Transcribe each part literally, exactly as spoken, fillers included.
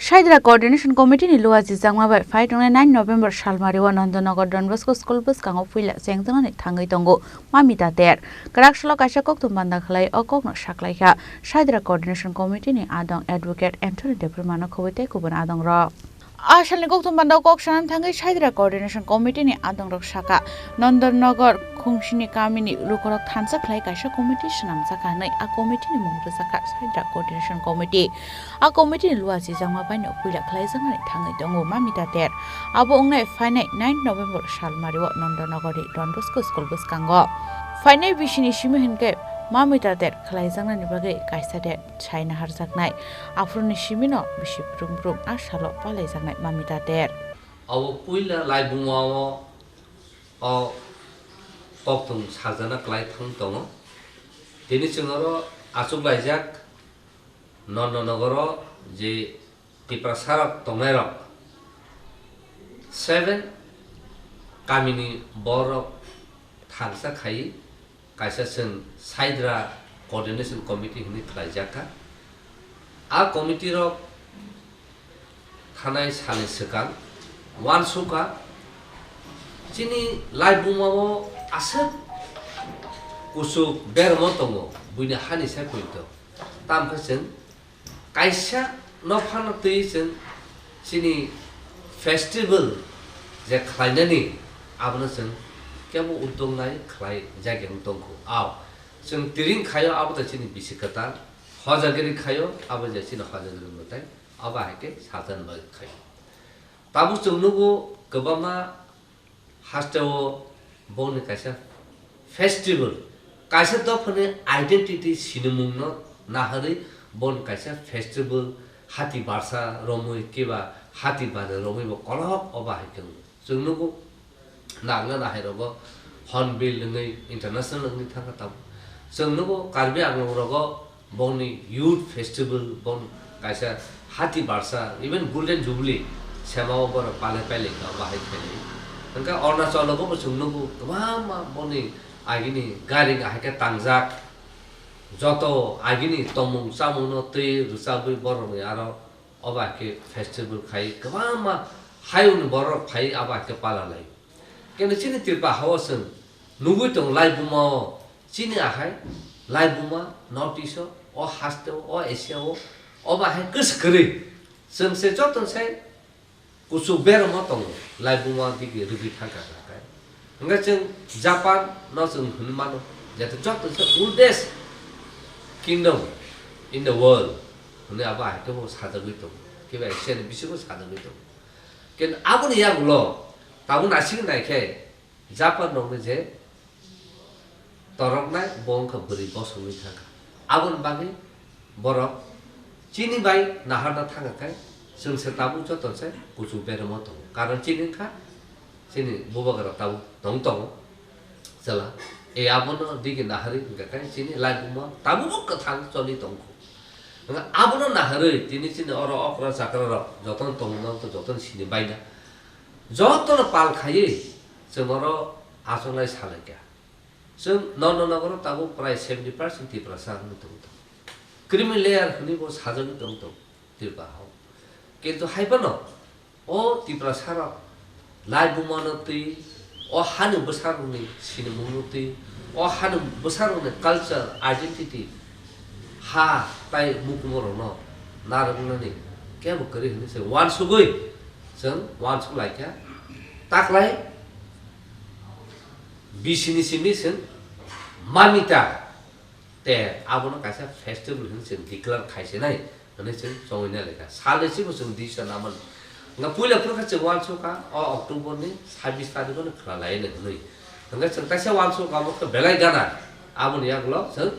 Saidra Coordination Committee ni luachi jakma bai phai tongnai nine November salmari o Nandanagar Don Bosco School bwskango puila chengjaknani thangwi tongo Mamita Ter. Kwrak salo kaisa kokthum banda khlai o kokno saklaikha Saidra Coordination Committee ni adong Advocate Anthony Debbarma no khobwi tei kubun adong rok. A salni kokthum banda o kok sanani thangwi Saidra Coordination Committee ni adong rok saka, Nandanagar khungsini kamini lukurok thansa khlai kaisa committee swnamjakha hwnwi a committee ni mung rwjakha Saidra Coordination Committee. A committee ni luachi jakma bai no puila khlaijaknani thangwi tongo Mamita Ter. Abo wngnai phainai nine November salmari o Nandanagar ni Don Bosco School bwskango. Phainai bisini simi hwnkhe Mamita Ter khlaijaknani bagwi kaisa date saina harjaknai. Aphuruni simino bisi brum brum a salo palaijaknai Mamita Ter. Abo puila laibuma o, o kokthum sarjana kwlai thang tongo. Tini chwng oro achuk laijak Nandanagar o je Tiprasa rok tongnai rok seven kamini borok thangsa khai kaisa chwng Saidra Coordination Committee hwnwi khlaijak kha. A committee rok thanai salni swkang uansukha chini laibuma o aswk kuchuk bermo tongo, buini hani sai poito. Tamo khe chwng kaisa no phano twi chwng chini festival je khlainani abono chwng kebo uddog nai khlai jagwi wng tongkhu. Ao chwng tiring khaio abo tei chini bisi kwtal, hojagiri khaio abo je chini hojagiri mwtai, abo hai khe sajan bai khaio. Tabuk chwng nugo kwbangma hasteo boni kaisa festival, kaisa dophani identity sinimungno naharwi boni kaisa festival hati barsa romwi kiba hati bari romwi bo kolok obo hai khe wng. Chwng nugo nangna nahai rogo Hornbill wngwi international wngwi thangkha tabuk. Chwng nugo Karbi Anglong rogo bongni youth festival, bong kaisa hati barsa, even Golden Jubilee semao borok palai pailai kha, bahai khailai. Hwnkhe Arunachal o bo chwng nugo kwbangma bongni agini gari ahai khe tangjak, joto agini tongmung chamungno twi rwchabwi borokni aro obo hai khe festival khai kwbangma hayungni borok phai abo hai khe pala lai. Keno chini Tripura hao chwng nugwi tongo laibuma o, chini ahai laibuma North East o, o haste o, o Asia o, obo hai kwswk kwrwi. Chwng se joto se kuchuk beramo tongo, laibuma digi rwgwi thangkha kha khe. Hwnkhe chwng Japan no chwng hwnwi mano, je joto se oldest kingdom in the world hwnwi abo hai khe bo sajagwi tongo, kebo Asia ni bisingo sajagwi tongo. Keno aboni yagulo tabuk naising nai khe Japan rokni je toroknai bo wngkha bwrwi bosongwi thangkha. Aboni bagwi borok chini bai naharna thangkha khe chwng se tabuk joto se kuchuk beramo tongo. Karon chini wngkha chini bubagra tabuk tong tongo chwla. E abono digi naharwi hwnkha khe chini laibuma tabuk kwthang choli tongkhu. Hwnkhe abono naharwi tini chini oro okra chakra rok jotono tongmung jotono sini baina. Jotono pal khaiwi chwng oro achonglai salaikha. Chwng Nandanagar o tabuk prai seventy percent Tiprasa wngwi tong tongo. Creamy layer hwnwi bo sajagwi tong tongo Tripura hao. Kintu hai phano o Tiprasa rok laibuma no twi, o hani bwsarokni sinimung no twi, o hani bwsarokni culture, identity, ha tai mukumu rokno narwknani kebo kwrwi hwnwi se uansugwi chwng uansuk laikha. Taklai bisini simi chwng Mamita Ter abono kaisa festival hwnwi chwng declare khaisinai hwnwi chwng chongwi nai laikha. Salni simi chwng decision naman. Hwnkhe puila phuru khe chwng uansukha o October ni sabbish tarikh no khwna lai hwnwi. Hwnkhe chwng kaisa uansukha omo khe belai gana. Aboni yagulo chwng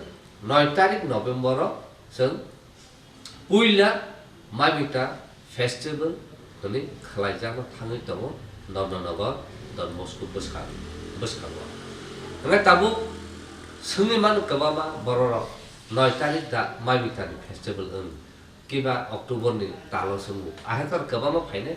noi tarikh November o chwng puila Mamita Festival hwnwi khlaijakna thangwi tongo Nandanagar Don Bosco bwskang-, bwskango. Hwnkhe tabuk swngwi mano kwbangma bororok noi tarikh da Mamita ni festival wng, kiba October ni talo swngo. Ahai khe kwbangma phainai.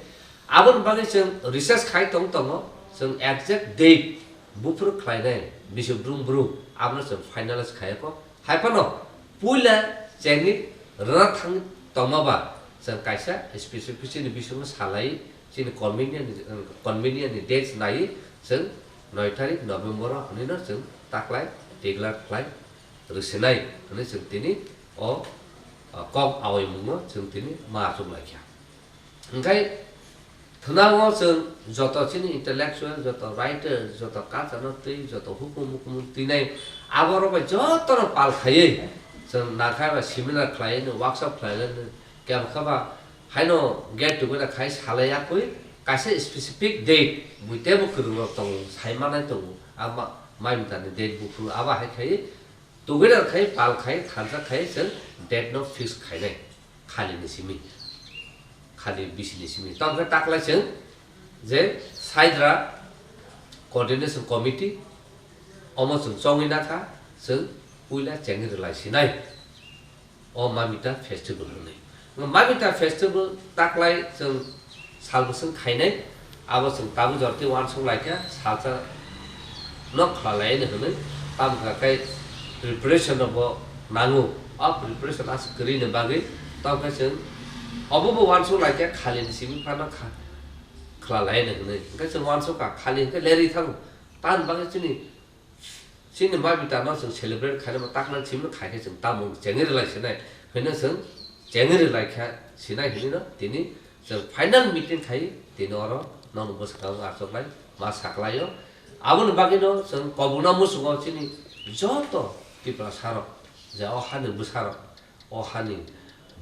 Aboni bagwi chwng research khai tong tongo, chwng exact date buphuru khlainai bisi brum brum abono chwng finalize khaiya kho. Hai phano puila chengwi rwna thang tongma ba Chwng kaisa specific chini bisingo salai, chini convenient, convenient ni dates nai chwng noi tarik November o hwnwi no chwng taklai declare khlai rwsinai hwnwi chwng tini o, o, kok awaimungno chwng tini ma achuk lai kha. Hwnkhe thwnao chwng joto chini intellectual, joto writer, joto kachano twi, joto hukumu hukumu twinai aborok bai jotono pal khaiwi chwng nangkha ba seminar khlaiwi no, workshop khlaiwi no, kebo khe ba haino get together khai salai yakwi kaisa specific date bui tebo kwrwng rok tongo, sai manai tongo, a ma-, mai mita ni date buphuru abo hai khai together khai pal khai thansa khai chwng date no fix khainai khali ni simi, khali bisi ni simi. Tamo khe taklai chwng je Saidra Coordination Committee omo chwng chongwi nakha, chwng puila chengwi rwlai sinai. O Mamita Festival hwnwi. Mamita Festival taklai chwng sal bwswng khainai, abo chwng tabuk jorti uansuk laikha, salsa no khlalaino hwnwi, tamo kha khe preparation rokbo nango. O preparation aswk kwrwini bagwi, tamo khe chwng obo bo uansuk laikha, khalini simi phano kha-, khlalaino hwnwi. Hwnkhe chwng uansuk kha, khali hwnkhe lerwi thango. Tamoni bagwi chini Chini Mamita no chwng celebrate khainai bo takna simi khai khe chwng tamo chengwi rwlai sinai hwnwi chwng chengwi rwlai kha sinai hwnwi no tini chwng final meeting khai tini oro nokni bwskango achuk lai ma saklaio. Aboni bagwi no chwng kobokna muchungo chini joto Tiprasa rok je o hani bwsa rok o hani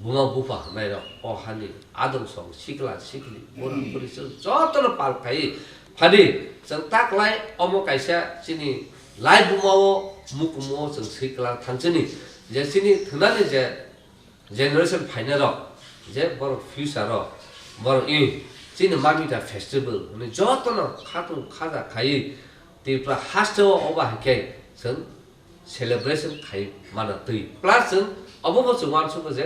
buma bupha hwnnairok, o hani adong song sikla sikli, bura buri chwng jotono pal khai phadi chwng taklai omo kaisa chini lai buma o mukumu o chwng sikla thangchini je chini thwnani je generation phainairok je borok future o borok i chini Mamita festival hwnwi jotono khatung khaja khai Tripura haste o obo hai khe chwng celebration khai mano twi. Plus chwng obo bo chwng uansukgo je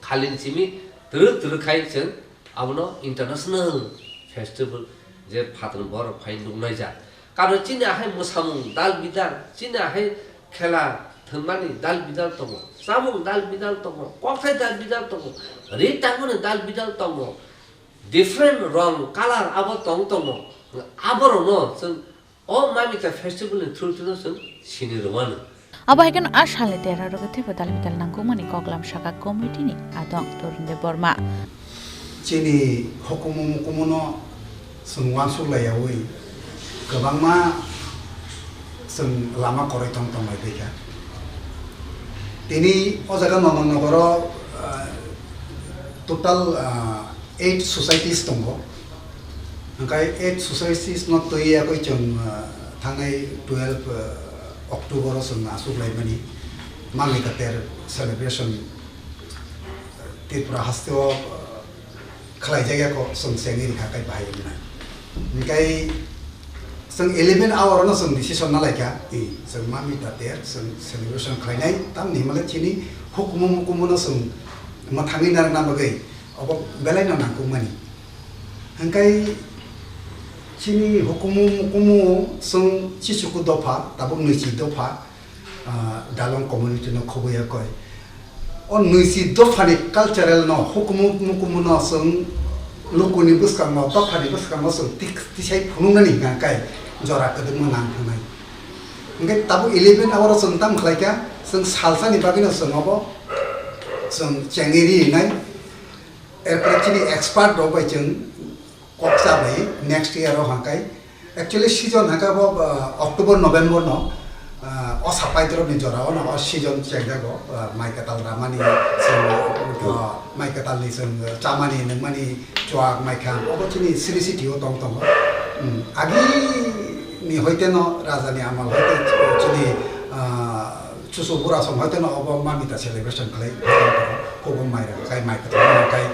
khalini simi twrwk twrwk khai chwng abono international festival je phatar borok phai nuknai jak. Karon chini ahai mwsamung dal bidal, chini ahai khela thwngmani dal bidal tongo, chamung dal bidal tongo, kokthai dal bidal tongo, ri tangmani dal bidal tongo, different rong, color abo tong tongo. Aborokno chwng O Mamita festival ni through no chwng sini rwmano. Abo hai kheno a salni tera rogo teibo dal bidal nangkukmani koklam saka committee ni adong Torun Debbarma. Chini hukumu mukumu no chwng uansuk laiyaui kwbangma chwng lama kwrwi tong tong lai phaikha. Tini o jaga Nondon Nogoro, ah, total, ah, eight societies tongo. Hwnkhe eight societies no twi yakwi chwng, ah, thangnai twelve, ah, October o chwng achuk laimani Mamita ter celebration, ah, Tripura haste o, ah, khlai jak ya kho chwng chengwi rikha khe bahai wngnai. Hwnkhe chwng eleven hour no chwng decision na laikha, i chwng Mamita ter chwng celebration khlainai tamni himale chini hukumu mukumu no chwng mwthangwi narwkna bagwi. Obo belai no nangkukmani. Hwnkhe chini hukumu mukumu chwng chichuku dopha, tabuk nwichi dopha, ah, dalong community no khobwi ya koi. O nwichi dopha ni cultural no hukumu mukumu no chwng lukuni bwskango, dopha ni bwskango chwng tik-, tisai phunuknani hwnkha khe jora kwdwkma nang thangnai. Hwnkhe tabuk eleven hour o chwng tamo khlaikha, chwng salsa ni bagwi no chwng obo chwng chengwi rinai. Erpore chini expert rok bai chwng kok cha bai next year o hwnkhai. Actually season hwnkhai bo, ah, October November no, ah, o sapai drop ni jora o no o season chengjago, ah, mai kwtal ramani chwng, ah, mai kwtal ni chwng chamani nungmani chuak mai kha obo chini sri city o tong tongo. Hmm, agi ni hoite no raja ni amal hoite chini, ah, Chuchu bura song hoite no obo Mamita celebration khlai, kubun mai rok, kai mai kwthang rok, kai,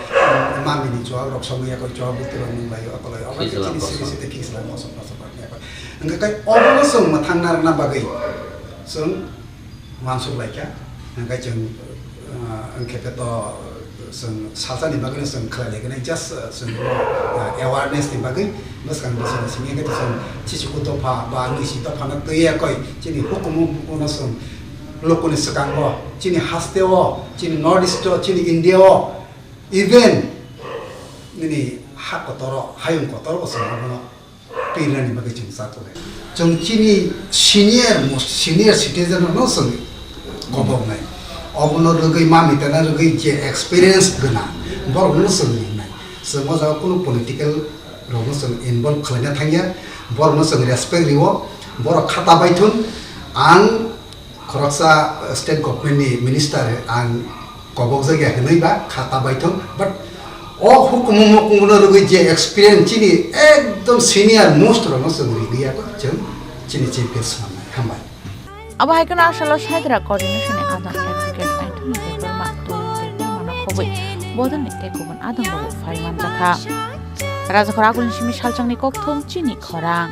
um, mami ni chuak rok song ya koi chuak bwtwi rok nung lai, okolai, obo khe chini siri site khe sila mosok mosok rok ya koi. Hwnkhe kai obo no chwng mwthang narwkna bagwi chwng uansuk lai kha. Hwnkhe chwng, uh, hwnkhe khe to, Chwng salsa ni bagwi no chwng khlai lai gwnai, just, uh, chwng, uh, awareness ni bagwi bwskang bwskango simi wngkhe chwng chichuku dopha ba nwisi dopha no twi ya koi chini hukumu bukuno chwng lukuni swkango, chini haste o, chini North East o, chini India o Even nini ha kotoro, hayung kotoro bo chwng abono twinani bagwi chwng cha tongnai. Chwng chini senior most, senior citizen rokno chwng koboknai. Obono rwgwi mami tana rwgwi je experience gwnang, borokno chwng ringnai. Chwng o jaga kunu political rokno chwng involve khlaina thangya, borokno chwng respect rio, borok khata baithun. Ang khoroksa state government ni minister ang kobokjak ya hwnwi ba khata baithung, but o hukumu mukumu no rwgwi je experience chini ekdom senior most rokno chwng rwgwi ya chwng chini chief guest swnamnai. Hambai. Abo hai kheno asalo Saidra coordination ni adang advocate Anthony Debbarma, Toying Debbarma no khobwi bodolni tei kubun adang rok phai manjakha. Rajakhor agulni simi salchangni kokthum chini khorang.